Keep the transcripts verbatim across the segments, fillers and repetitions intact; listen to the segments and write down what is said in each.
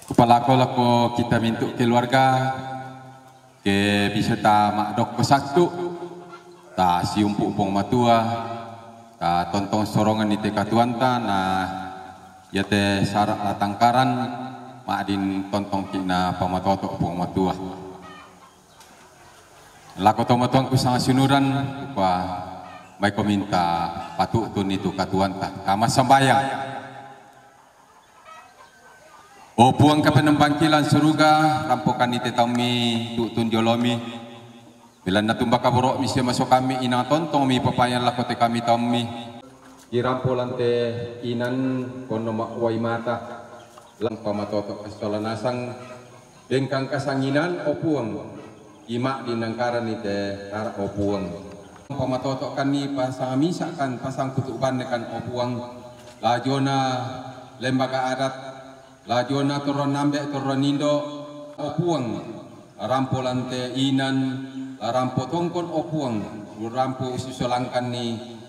Kupalako lako kita mintu' keluarga, ke bisa ta ma'dokko sattu', ta siumpu' Puang Matua, ta tontong sorongan ni te katuoanta, na iate sara' la tangkaran, ma'din tontongki' na pamatoto' Puang Matua. Lako tomatuangku sangasunuran, kukua maiko minta patu'tun ni tu katuoanta. Kama sambayang. O Puang kapenombangki lan suruga, rampokanni te taummi tu'tun jolomi. Belanna tumba kaboro'mi sia masokammi inang tontongmi papayan lako te kami taummi. Kirampo lan te inan konno ma'uwai mata, lan pamatoto' kassola nasang, bengkang kasanginan, o Puang, i ma'din nangkaranni te sara', o Puang. Pamatoto'kanni pasangmisa'kan, pasangkutu' bannekan, o Puang, lajona lembaga adat, lajona torro nambe', torro nindo', o Puang, la rampo lan te inan, la rampo tongkon, o Puang, urampo usisolangkanni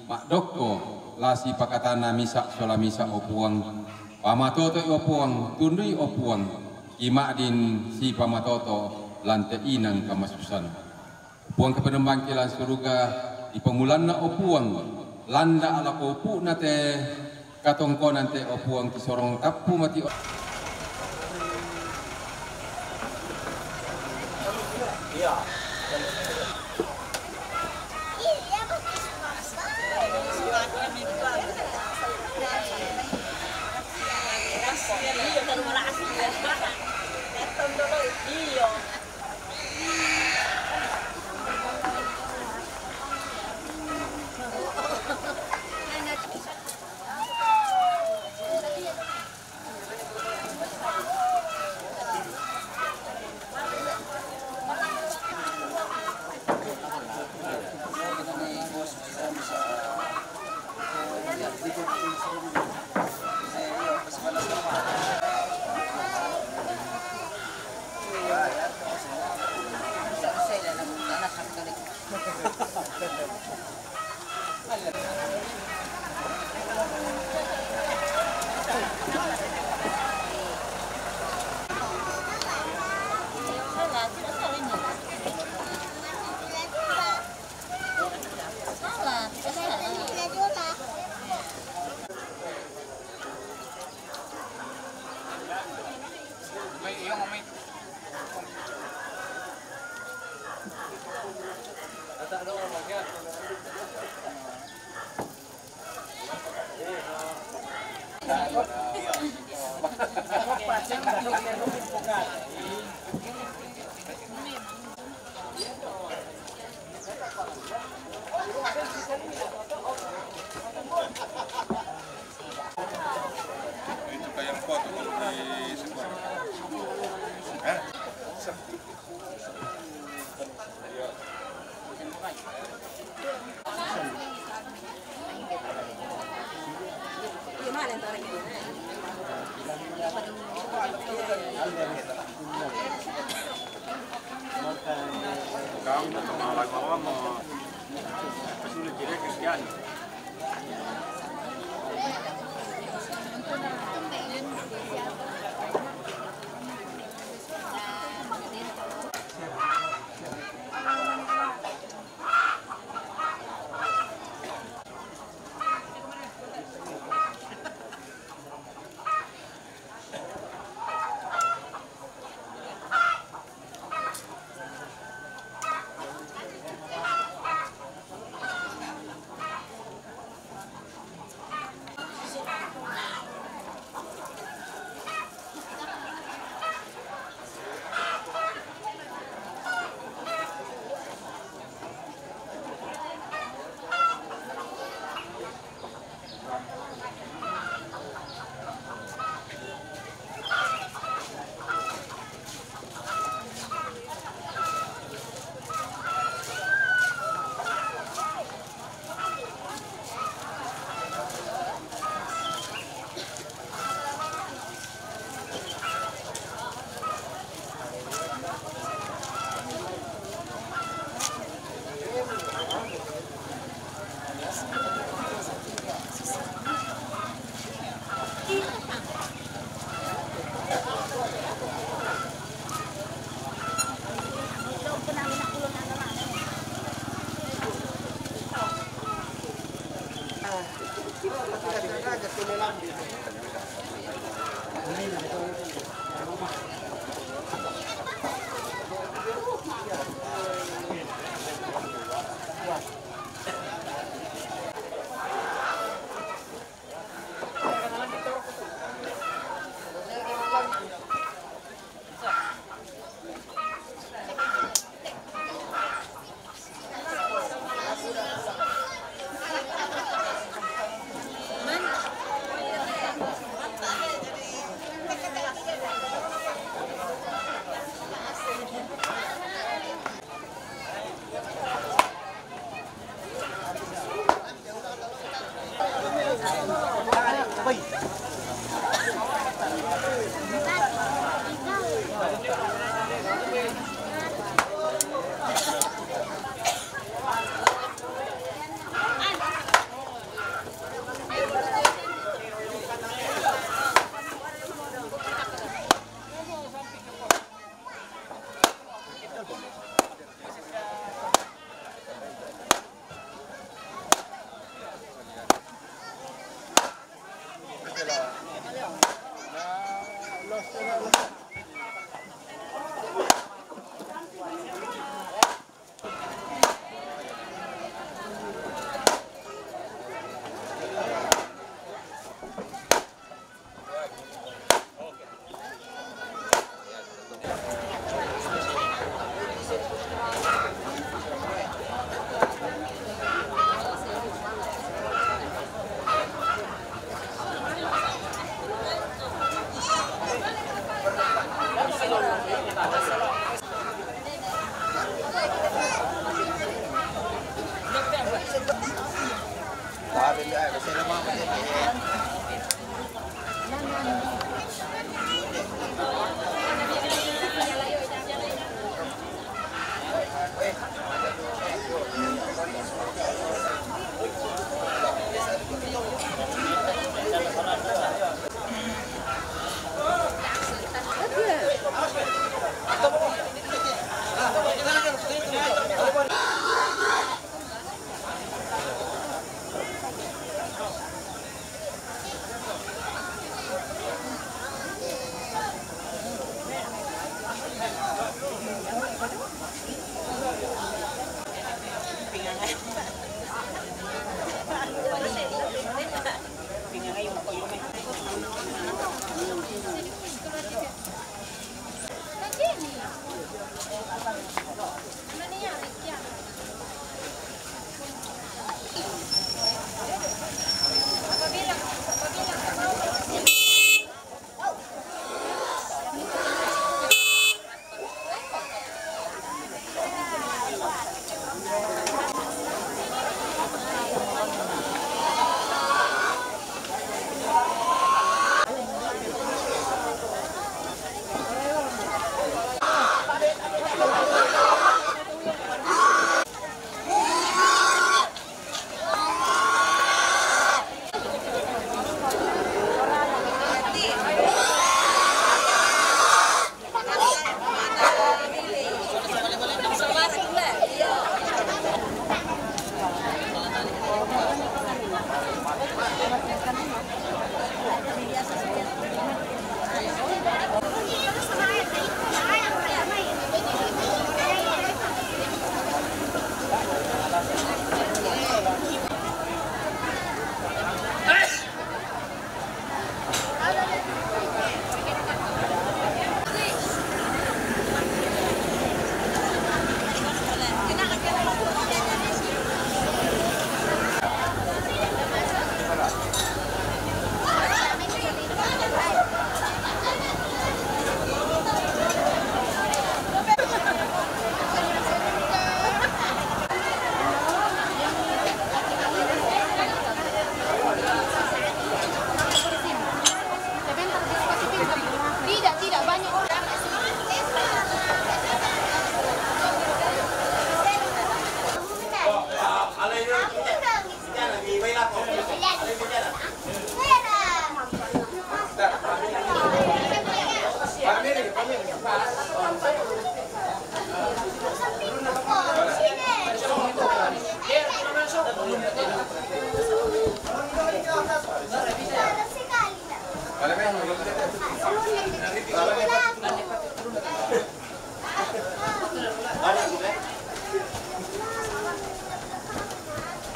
ma'dokko, la sipakatana misa' sola misa', o Puang. Pamatoto'i, o Puang, tundui, o Puang, i ma'din sipamatoto' lan te inan kamasusan. Puang kapenombangki lan suruga, i pamulanna, o Puang, landa' lako upu'na te katongkonan te, o Puang, kisorong tappu mati, o Kau tak mau lagi bawa mau. Sulit jadi Kristian.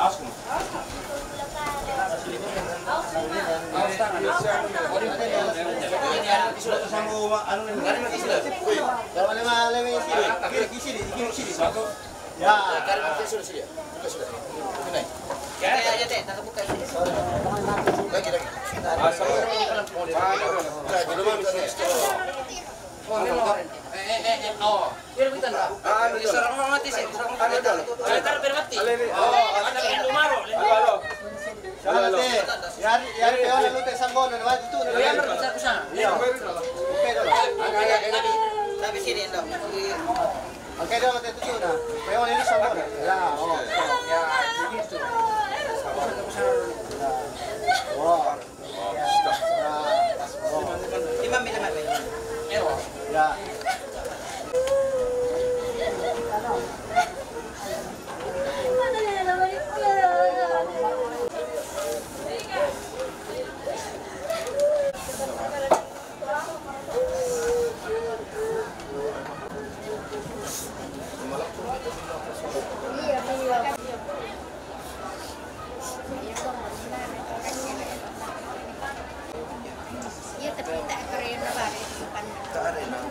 Ya. Ya, ya, ya, Teh, kita buka sini. Lagi, lagi. Lagi, lagi. Oh, memang. Eh, eh, eh, eh, oh. Biar kita ndak. Ah, ini sudah mau mati sih, sudah mau mati. Ada, ada. Ada, ada, biar mati. Ada, ada. Oh, ada yang lumaro. Halo, halo. Halo, halo. Yari, yari, yari, lu Teh Sanggona, maju tuh. Iya, betul, bisa, bisa. Iya. Oke, dulu. Tapi, tapi sini, dong. Oke, dulu, Teh, tuh, nah. Peon ini Sanggona. Ya, oh. Ya, begitu. Bisa, bisa. Wah. Iya, tapi tak keren apa, ada di depan. Tak ada, nah.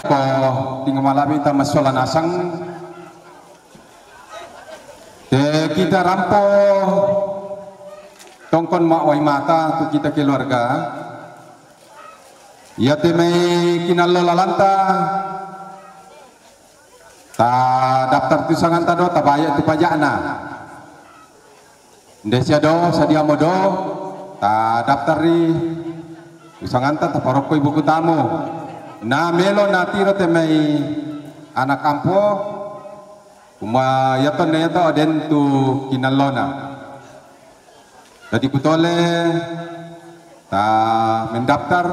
Ko tinggal malabi ta masola nasang. Te kita rampo tongkon ma wai mata tu kita keluarga. Ia te mai kinallo lalanta. Ta daftar tu sanganta do, ta baya tu pajakna. Nde sia do, sadia mo do, ta daftar ri tu sanganta, ta parokko i buku tamu. Na melo na tiro te mai anak ampo, kuma yato ne yato den tu kinallona. Dadi kutole ta mendaftar,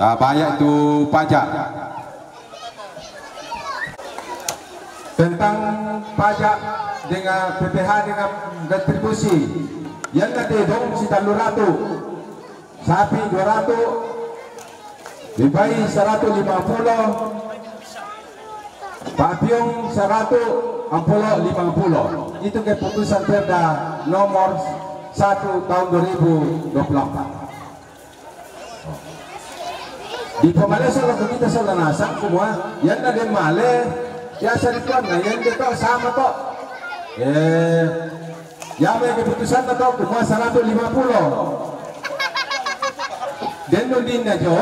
ta baya tu pajak. Tentang pajak dengan P P H dengan retribusi, yang nanti dong si talu ratu, sapi dua ratu, dibai saratu lima puluh, Papiong saratu ampulo lima puluh. Itu keputusan Perda nomor satu tahun dua ribu dua puluh empat. Di pemale sola kita sola nasang kumua, yang na de male, ya sarituan na yang de to sama to. Eh, ya mai keputusan na to kumua saratu lima puluh. Den dundin na jo.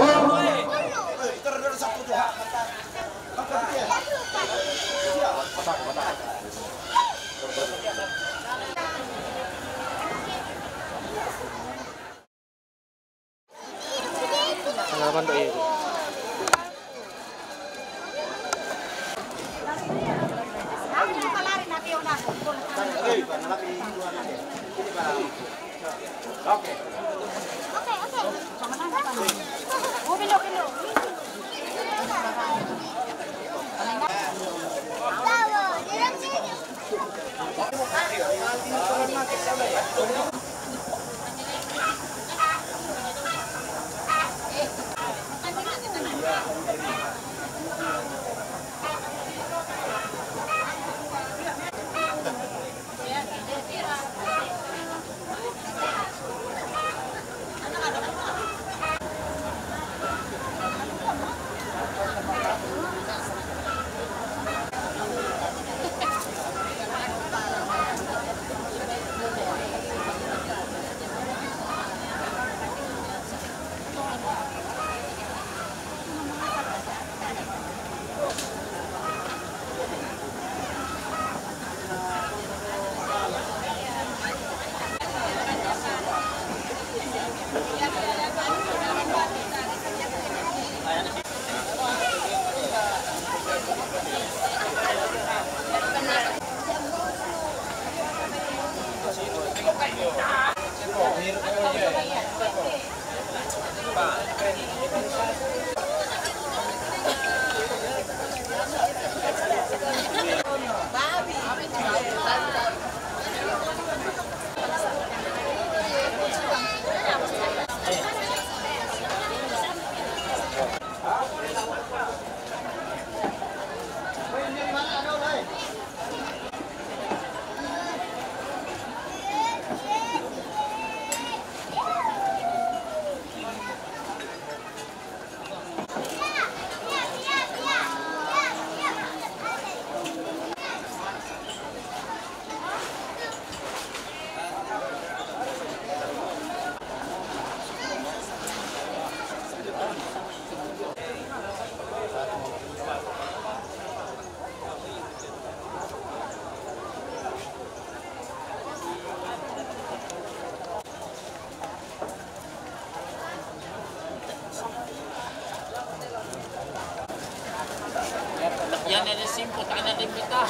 Tana de cinco, tana de mitad.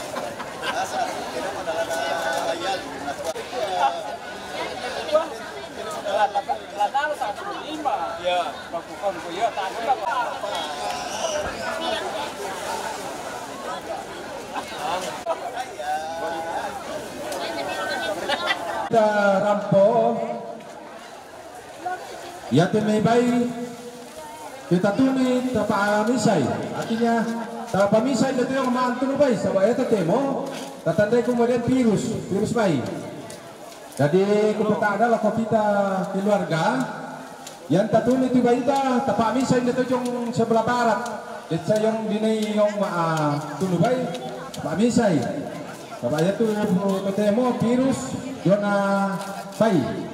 Ya. Kita rampo. Yatu mai bai, kita tunu tapamisai. Artinya, tapamisai kita yang mantu bai, sabab yatu temo, tatandai kemudian virus, virus bai. Jadi, kupatanda lao ko kita keluarga, yang tatunu tu bai ta, tapamisai kita jong sebelah barat. Desa yang dinai yang ma, ah, tunu bai, tapamisai. Sabab yatu temo virus, dona bai.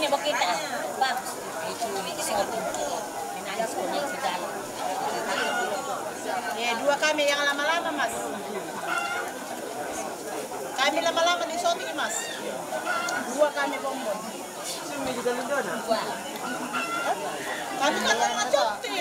Kita, Bang. Eh, dua kami yang lama-lama, Mas. Kami lama-lama di syuting, Mas. Dua kami bombon. Dua. Kami kan lama cuti.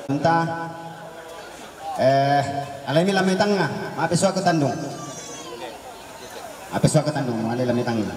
Anta, eh, alai mi lamai tanga, mape suaka tandung. Ape suaka tandung, alai lamai tanga.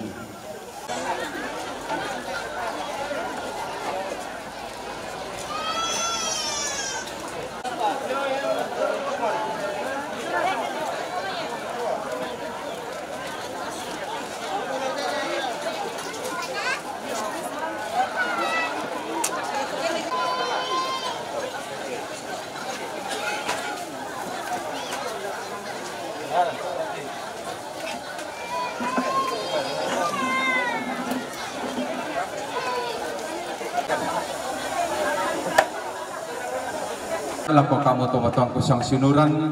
Lako kamu tomatuangku siang sinuran,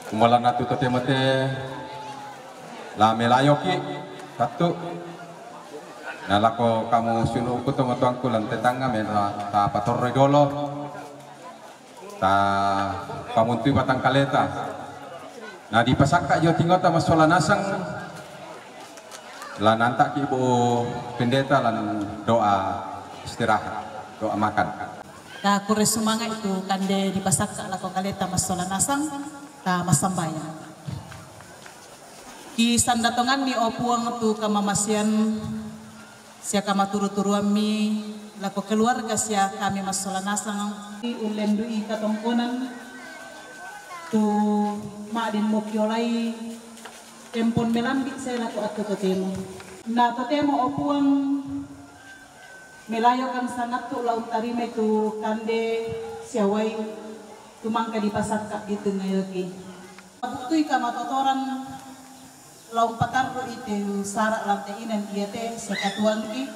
kumolana tu totemo te la melayoki, tatu. Na lako kamu sinuku tomatuangku lan tetangga mena tapatorroi dolo. Ta pamuntui batang kaleta. Na dipasakka jo tingota massola nasang. Lan antaki Bu Pendeta lan doa istirahat, doa makan. Ta kure sumanga itu kande dipasakka lako kaleta massola nasang, ta massambayang. Kisanda tonganni, o Puang, tu kamamasean sia kamaturu-turuammi lako keluarga sia kami massola nasang. Ullendui katongkonan tu ma'din mukiolai tempon melambi' sae lako attu totemo. Na totemo, o Puang, melayokan sangattu la untarimai tu kande sia uai tu mangka dipasakka ditengngayoi. Buttui kamatotoran la umpatarru'i te sara' lan te inan iate sia katuoangki.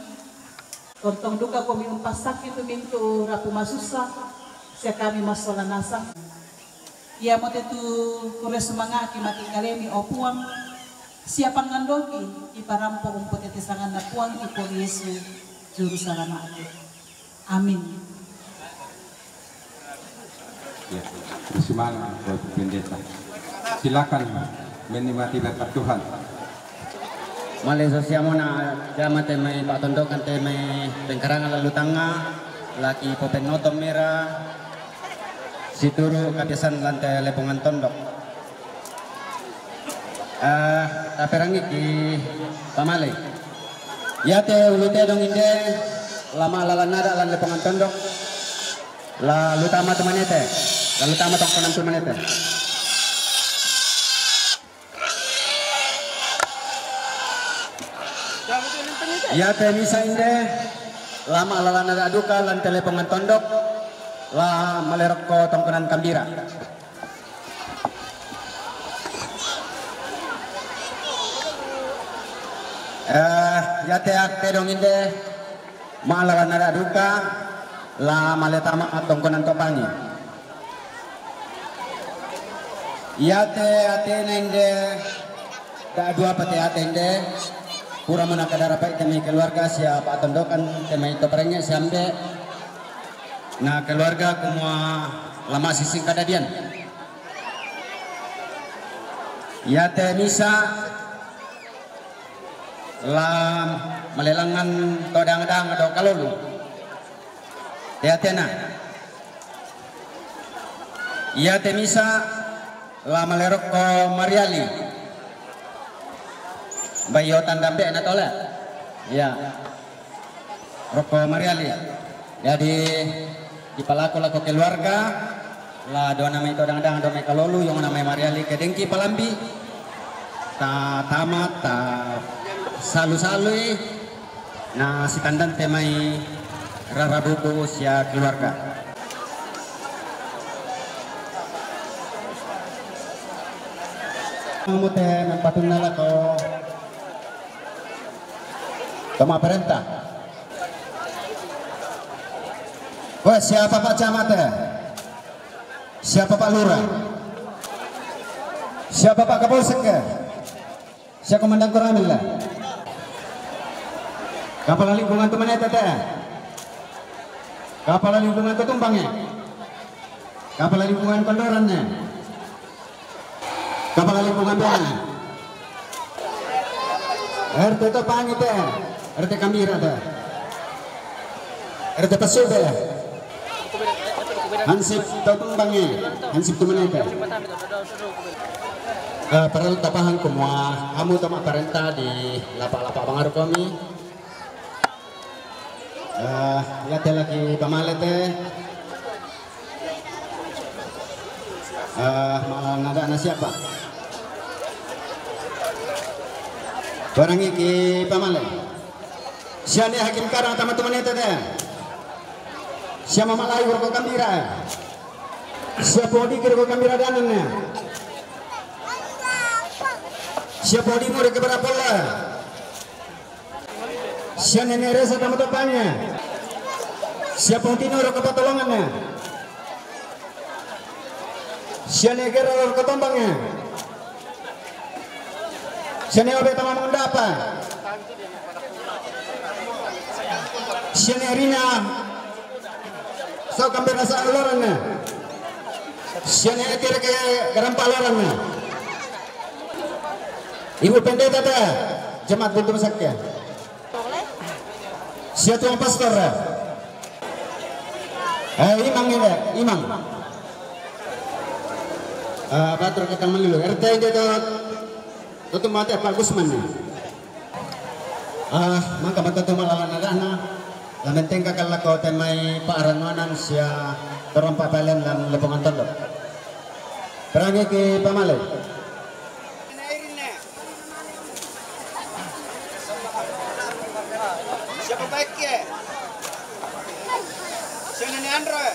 Tontong duka komi umpassakki tu mintu' rapu masussa sia kami massola nasang. Iamote tu kure sumanga'ki matinggalemi, o Puang, sia pangandoki kiparampo umpotete sanganna Puangki Puang Yesu, Juru Salama'ki. Amin. Ya, terima kasih, Pak Pendeta. Silakan menikmati berkat Tuhan. Male sosiamona jama te mai pa'tondokan te mai pengkarangan lalu tangnga, laki popennoto mera situru' kabiasaan lan te lepongan tondok. Eh, taperangiki pamale. Iate ulu tedong inde lama lalan nada lan lepongan tondok. Lalu tama tu manete. Lalu tama tongkonan tu manete. Iate misa inde lama lalan nada duka lan te lepongan tondok. La malerokko tongkonan kambira. Eh, iate ak tedong inde Mala na da duka, la male tama tongkonan topangi. Iate atena inde, da dua pate ate inde, pura mona kadara pai te mai keluarga sia patondokan te mai toparengnge siambe. Na keluarga kumua lama sising kadadian. Iate misa la malelangan to dang-dang do kalolu. Te atena. Iate misa la malerokko mariali. Bayo tandambe na tole. Ya. Rokko mariali. Jadi, dipalako lako keluarga, la dona mai to dang-dang, do mai kalolu, yong na mai mariali, kedengki palambi, ta tama, ta salu-salui, na sitandante mai rarabuku sia keluarga. Mute mempatunna lako toma perintah. Weh, siapa Pak Camat, eh? Siapa Pak Lurah? Siapa Pak Kapolsek, eh? Siapa Komandan Koramil, eh? Kapala lingkungan tu mana, Tete? Kapala lingkungan tu Tumbang, eh? Kapala lingkungan Kondoran, eh? Kapala lingkungan bena. R T Topangi te. R T Kambira te. R T Pasube. Hansip Totumbangi. Hansip Tumenete. Eh, perlu tapahang kumua, amu toma parenta di lapa-lapa bangaru kami. Eh, iate laki pamale te. Eh, mala na da na siapa? Barangi ki pamale. Siane hakim karang tama Tumenete te. Sia Mama Layu roko Kambira. Sia Podi ki roko Kambira danan ne. Sia Podi mo reke bara pola. Sia Nene Resa tama Topangi. Sia Pontino roko Patolongan. Sia Negara roko Tombang. Sia Ne Obe tama Mondapa. Sia Ne Rina. So Kambira sa loran ne. Sia Ne Eke reke garampa loran ne. Ibu Pendeta te, Jemaat Buntu Masakke. Sia Tuang Pastor. Eh, Imang ini, Imang. Eh, Batur Ketang Melulu. R T ini tuh, tutup mate Pak Gusman nih. Ah, mangka matoto malala na dana, lamenteng kakal lako te mai pa'rannuanan sia torong pa'paelan lan Lepongan Tondok. Perangi ki pamale. Siapa baik ya? Sing ini Andro ya?